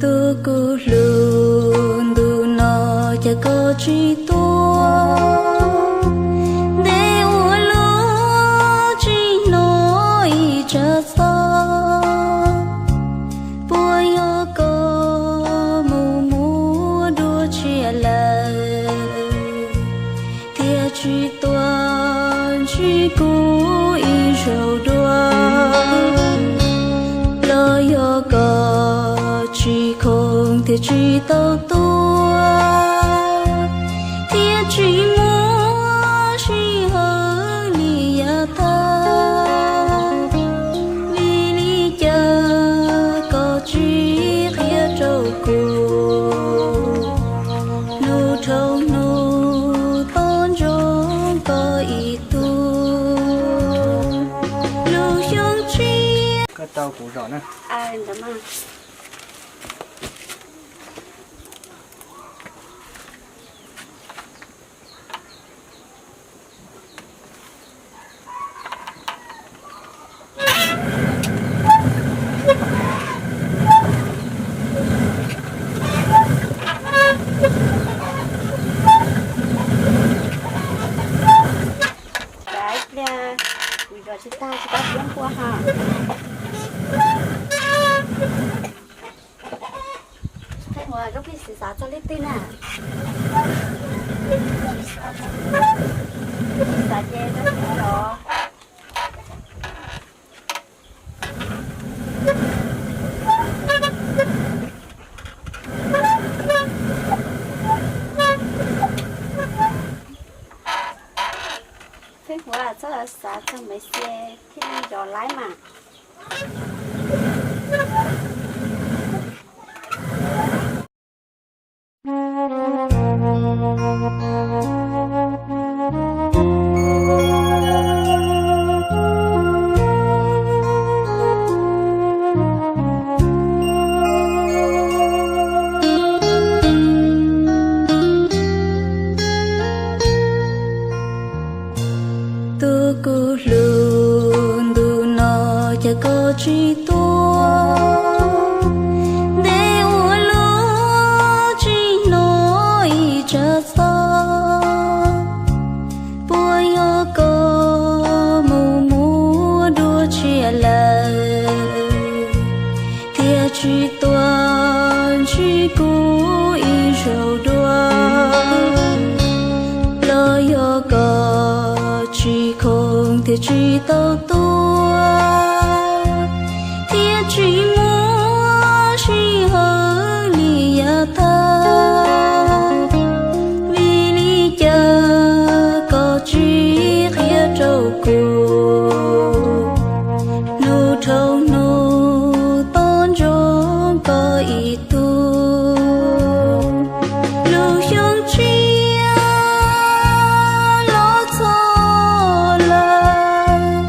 Tus kuv hlub, ntu no cas koj tsis tuaj? Ntev ua luaj tsis hnov ib tsab xov. Puas yog koj mus muaj dua tshiab lawm, thiaj tsis tuaj ntsib kuv ib zaug dua? Los yog koj tsis khoom thiaj tsis tau tuaj, thiaj tsis muaj sij hawm li yav tag? Vim li cas koj tsis qhia rau kuv, hnub dhau hnub tos ntsoov koj ib tug? Lub xyoo tshiab, koj tau kuv zom na. Kuv zom tsis tag, tsis tau siab npua ha. Qhia kuv, koj pheej xav txog leej twg na? Xav ces txog leej twg los? Pheej kuv txhob xav txog Maiv Xia thiaj li zov laib mas. Tus kuv hlub, ntu no cas koj tsis tuaj? Ntev ua luaj tsis hnov ib tsab xov. Puas yog koj mus muaj dua tshiab lawm, thiaj tsis tuaj ntsib kuv ib zaug dua? Los yog koj tsis khoom thiaj tsis tau tuaj, thiaj tsis muaj sij hawm li yav tag? Vim li cas koj tsis qhia rau kuv, hnub dhau hnub tos ntsoov koj ib tug? Lub xyoo tshiab los txog lawm,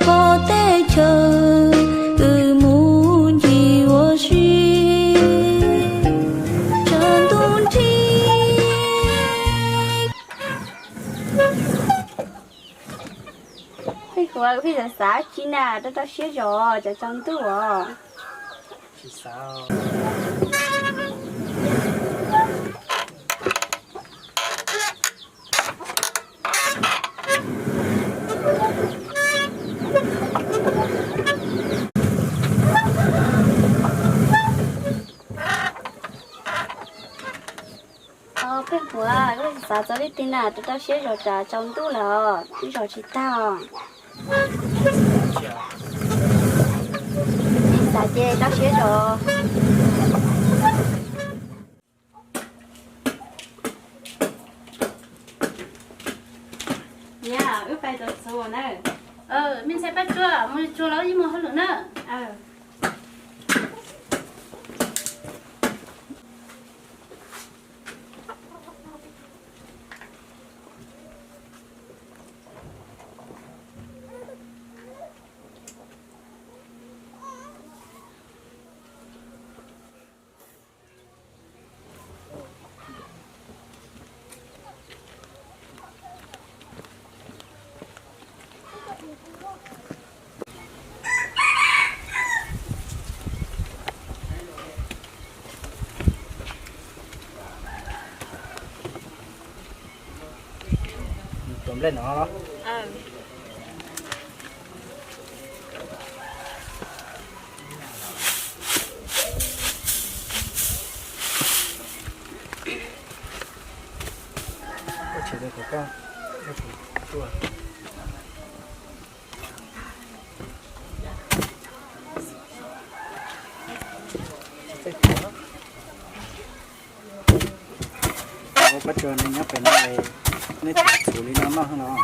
pom teb chaws wb mus ncig ua si, tsaus ntuj nrig. Pheej kuv, pheej xav xav tsi na, rau rau siab zog, tsaus ntuj os. Pheej kuv, koj xav txog leej twg na, rau rau siab zog, tsaus ntuj lawm, ib zog tsis tag. Xav ces rau siab zog. Niam, wb pais txog txhua na. Me ntxhais Paj Tsua, mus tsuag los wb mus hauj lwm na. Tej no los? Koj tshem rau kom koj, koj tshem tuaj. Ua pab tsuag nej nyob pem no, neb txhob txhuv li no noj los?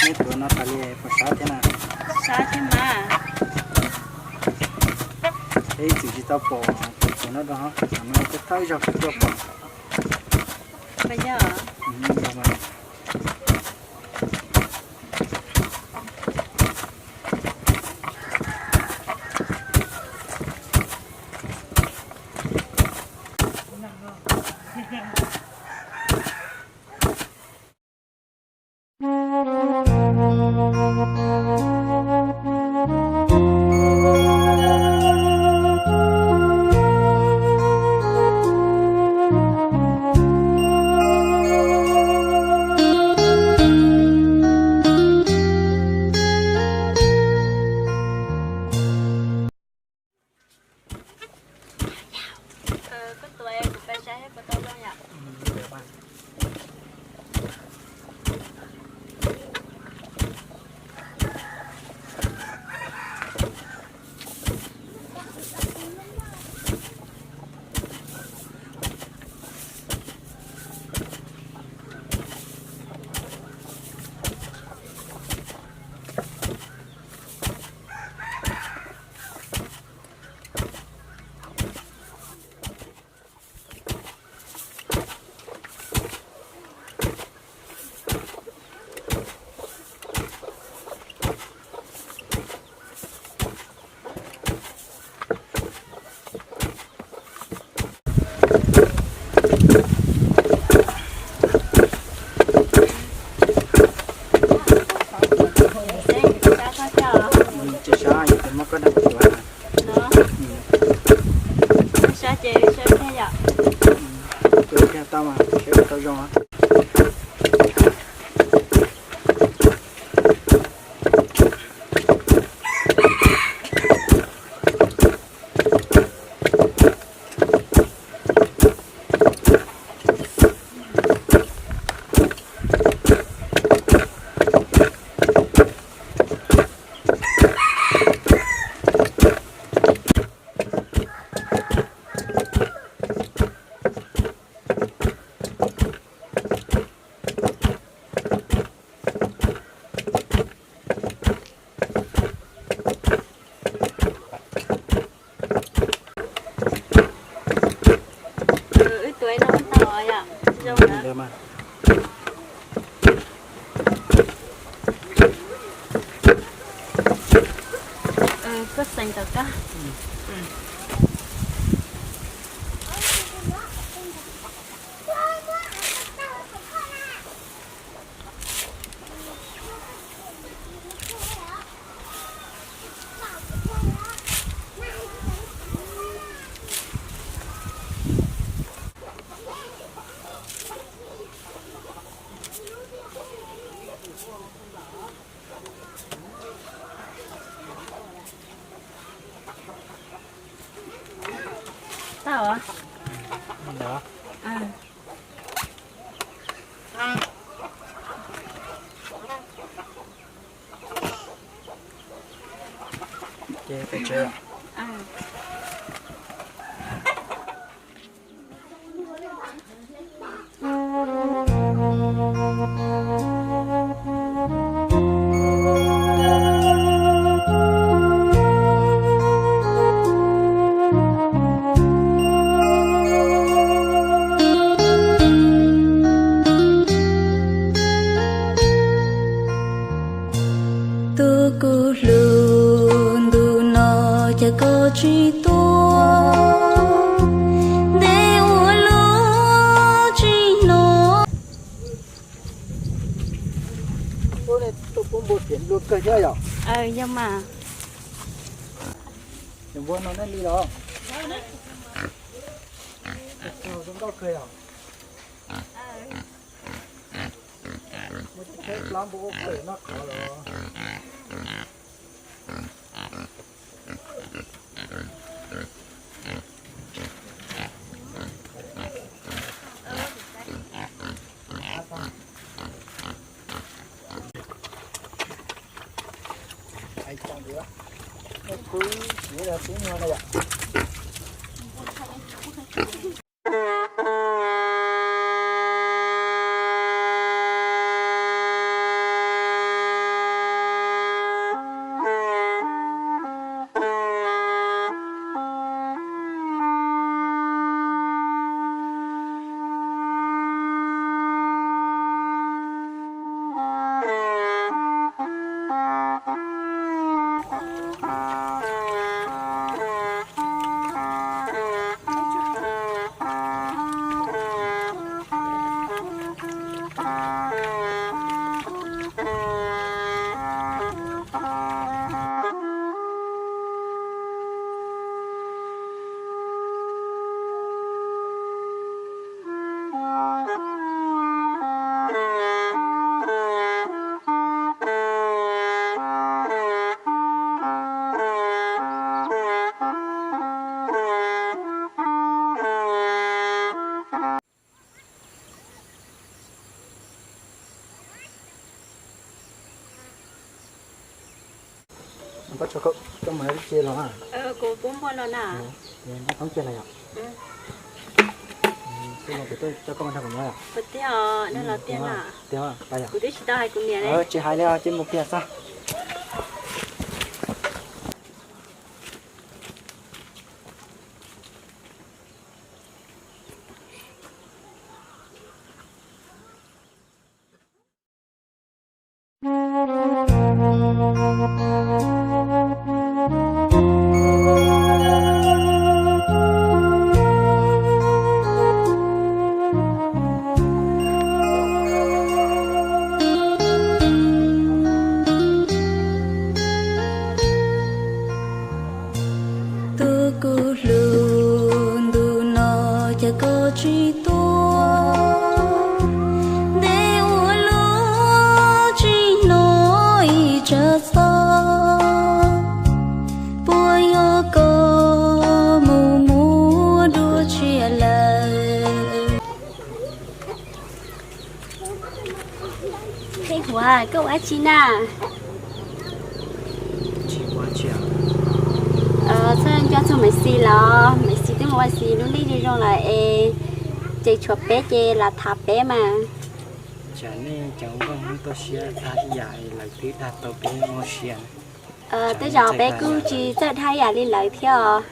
Neb tuav no tas li puas sab thiab na? Sab thiab mas. Ib txwm tsis tau pom tus no rau, tam no twb thawj zaug kuv tuaj pom. Koj tuav kuv pab saib puas tau zoo yom. Tsis sab, yog tias muab koj dag kuv tuav na. Sab ces sab thiab yom. Tuav thiaj tau mas, seb puas tau zoo. Wb tuav no tau yom, zoo na. Koj xeem tom koj. Tau. Ces peb tsev. Tus kuv hlub, ntu no cas koj tsis tuaj? Ntev ua luaj tsis hnov. Ua nej tuaj pub npua tias nplua kawg thiab yom? Yog mas. Cov npua no nej li los? Zoo nkauj kawg yom? Pab tso koj, koj mus hais lub tsev los na. Kuv pub npua los na. Npaj thoob kiag los yom. Xwb no kuv tuaj coj koj mus nrog kuv nyob yom. Tiag, nws los tiag na. Tiag, pab yom. Kuv twb tsis tau hais kuv niam li. Tsis hais li, cia mus kiag xwb. Tus kuv hlub ntu no cas koj tsis tuaj, ntev ua luaj tsis hnov ib tsam xov, puas yog koj mus muaj dua tshiab lawm? Pheej Huav, koj ua dab tsi na? Txhob nco txog Maiv Xis los, Maiv Xis twb mus ua si lub neej zoo zoo lawm es, ces tshuav peb ces lam tham peb mas. Cas nej cov nkauj Hmoob tuaj siab dag ib yam es lawv twb dag tau peb mob siab. Tej zaum peb kuj tsis txawj dag ib yam li lawv thiab os.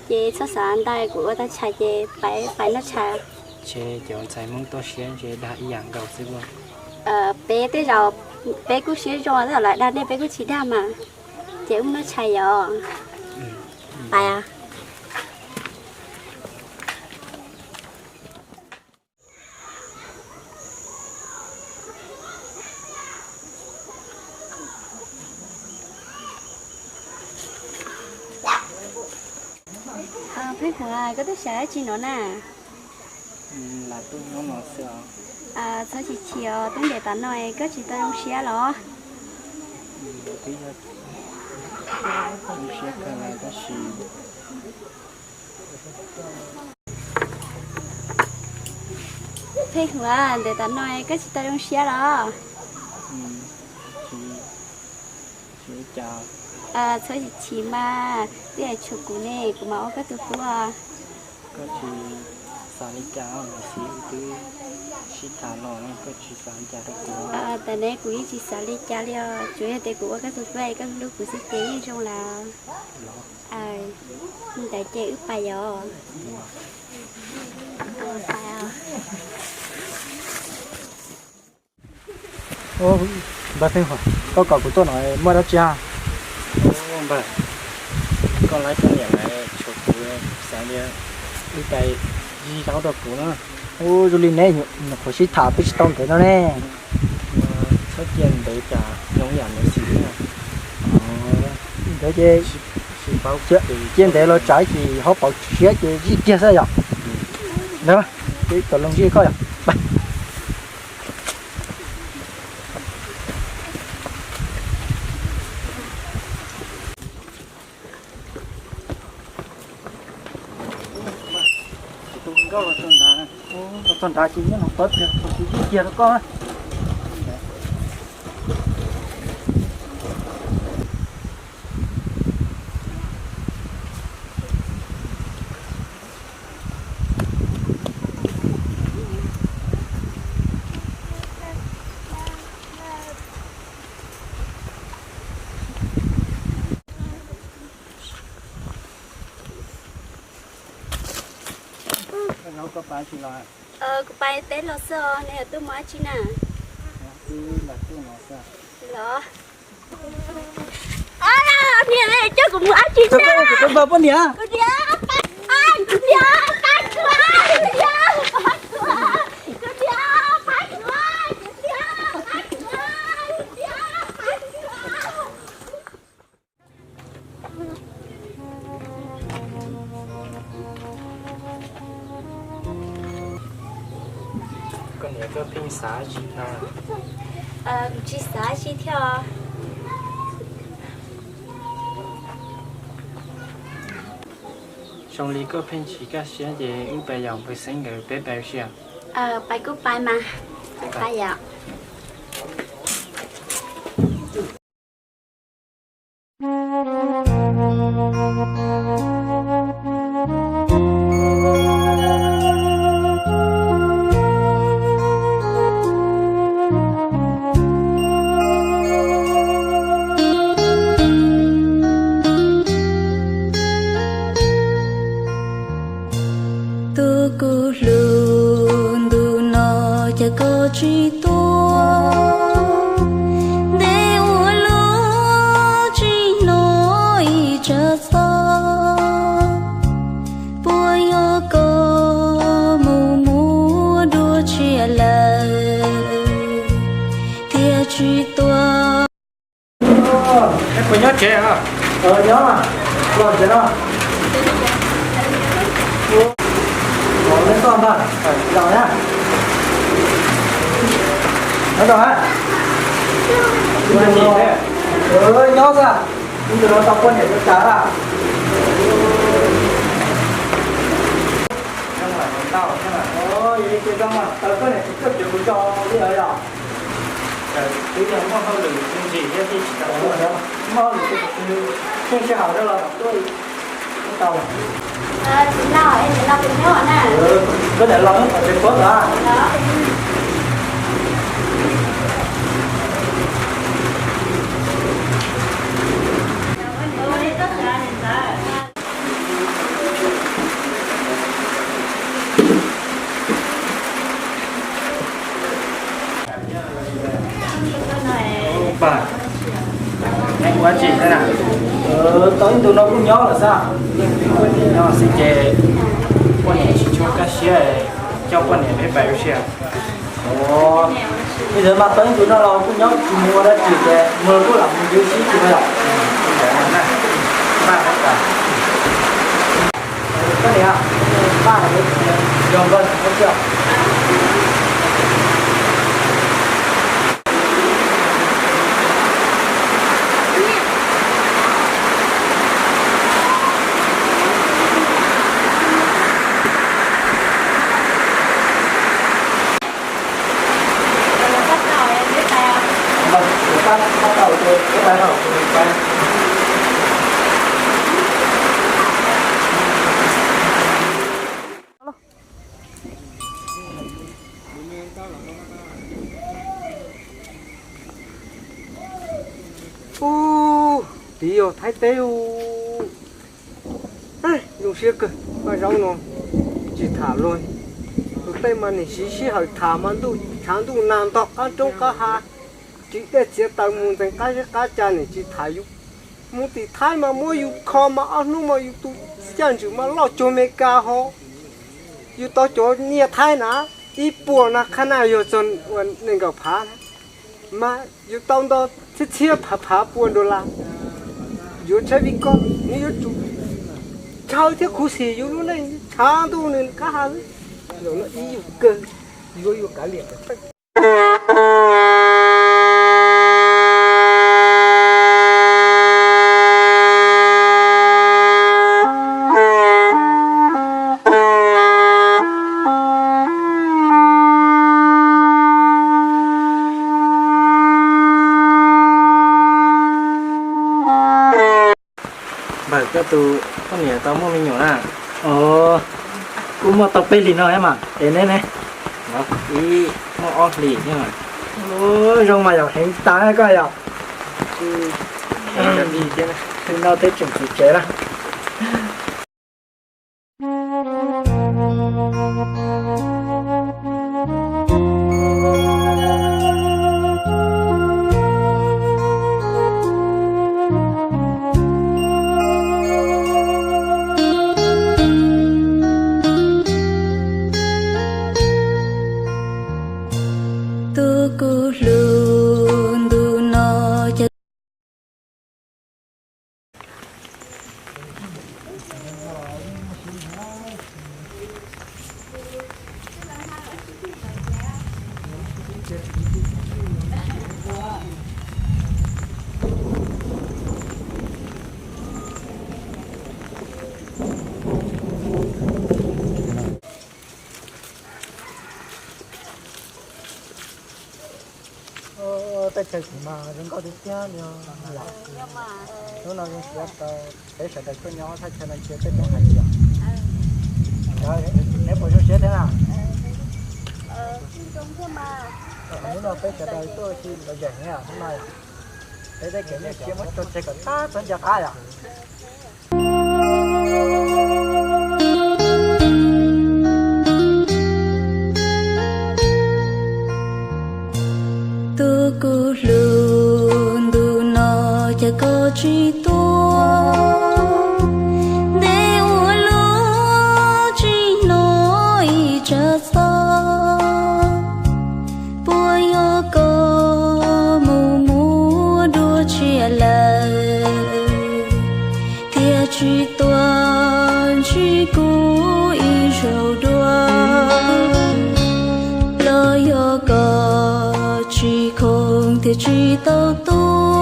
Ces txhob xav ntau, kuv ua tau tshais ces peb pais noj tshais. Ces cov ntxhais Hmoob tuaj siab ntshe dag ib yam nkaus xwb. Peb tej zaum peb kuj siab zoo, tej zaum lawv dag nej peb kuj tsis dag mas. Ces wb noj tshais yom. Pais. Pheej Huav, koj twb xav dab tsi no na? Txhob chim chim os, twb ntev tas no koj tsis tau zoo siab los? Zoo siab kawg tab sis Pheej Huav, ntev tas no koj tsis tau zoo siab los? Txhob chim chim mas, twb tshuav kuv ne, kuv mam ua koj tus hlub. Koj tsis xav li cas, wb twb sib tham los koj tsis xav li cas rau kuv. Tam ne kuv yeej tsis xav li cas li os, tsuas yog tias kuv ua koj tus hlub, koj hlub kuv xwb ces yeej zoo lawm. Ntawd ces wb pais yom. Npawg Pheej Huav, koj kom kuv tuaj no muaj dab tsi? Npawg, koj lawv tuaj niam lawv tshuav kuv, xav tias wb pais yig zaub rau kuv na. Ub, zoo li neb nyuam qhuav sib tham twb tsis tau ntev no ne. Txhob cia ntev cas zoo yam Maiv Xis. Ntev ces cia ntev los tsam ib chim ho pauv siab ces zij kiag xwb yom. Ntawd, ces tau loo zij koj yom. Los txog nrad, los txog nrad ces nyob no pab tiag, tus twb tiag rau koj. Kuv pais teb los xwb os, nej yuav tuaj mus dab tsi na? Los, niam, coj kuv mus dab tsi na? Kuv niam, kuv niam, pab kuv, kuv niam, pab kuv, kuv niam, pab kuv, kuv niam, pab kuv, kuv niam, pab kuv. Koj niam, koj pheej xav dab tsi no? Kuv tsis xav dab tsi thiab. Zoo li koj pheej tsis kaj siab ces wb pais yaum npawg Xeeb nkawd peb pais ua si. Pais kuj pais mas, pais yom. Tus kuv hlub, ntu no cas koj tsis tuaj? Ntev ua luaj tsis hnov ib tsab xov. Puas yog koj mus muaj dua tshiab lawm thiaj tsis tuaj? Puas nyob tsev? Nyob, los tsev no. Los neb toj ntag, zaum na. Nyob zoo na. Nyob xwb, ib ntus no tau poj niam tau cas lawm? Yog li ces tau mas, tau koj niam tsis tuaj cuag kuv tso li os yog. Twb yog muaj hauj lwm ntsis thiab thiaj tsis tau tuaj. Muaj hauj lwm ces kuv pheej sij hawm rau los tuaj tau. Txiv laus, es niam laus puas nyob na? Koj niam laus nyob tom tsev puab ntawd. Pag, neb ua dab tsi thiab na? Tau ib ntus no kuj nyob lawm xwb. Nyob xwb ces poj niam tsis tshua kaj siab, coj poj niam peb pais ua si. Ib ntawd mas tau ib ntus no los kuj nyob tsis mus ua dab tsi ces mus los kuj lam mus ncwb sib tsis ua yom. Koj niam, paj yog npawg koj tsis? Ub, tiv yog Thaib teb ub. Zoo siab kawg, paj zaub no tsis tham luag. Tus tej mas nim siv sij hawm tham mas ntuj tshav ntuj nag ntog qab roob qab hav, ris dej txiav taws mus ntxeev qab zeb qab ca nim tsis tham yus. Mus tim Thaib mas muab yus kho mas ob hnub mas yus tus xyaj ntsws mas loj cuag Meskas ho. Yus tau cov nyiaj Thaib na, ib puas na qhab na yog txog ua nees nkaum phav na, mas yus tau nto txhiab txhiab phav phav pua dollar. Yuav tshaib vij koj, nws yuav tsum ntshaw thiab khuv xim yus lub neej tshav ntuj nws qab hav. Zaum no ib yus kawg, yuav yus kav liam. Koj tus poj niam tau muaj me nyuam na? Os, kuj muaj tau peb hlis no mas es neb ne? Ib muaj ob hlis. Zoo mas yom, heev tas koj yom. Hlis no twb tseem txiv tsev na. Tus kuv hlub ntu no cas Tej chaw tseem mas zoo nkauj tiag tiag li os. Hnub no zoo siab tau peb sawv daws tuaj nyob thaj chaw no ntsia tej roob hais tias, neb puas zoo siab thiab na? Hnub no peb sawv daws tuaj ua si lom zem heev os hnub no. Peb tej kev nyuaj siab muab tso tseg kom tag txog nce qab yom. Tus kuv hlub ntu no cas koj tsis tuaj, ntev ua luaj tsis hnov ib tsab xov. Puas yog koj mus muaj dua tshiab lawm, thiaj tsis tuaj ntsib kuv ib zaug dua? Los yog koj tsis khoom thiaj tsis tau tuaj?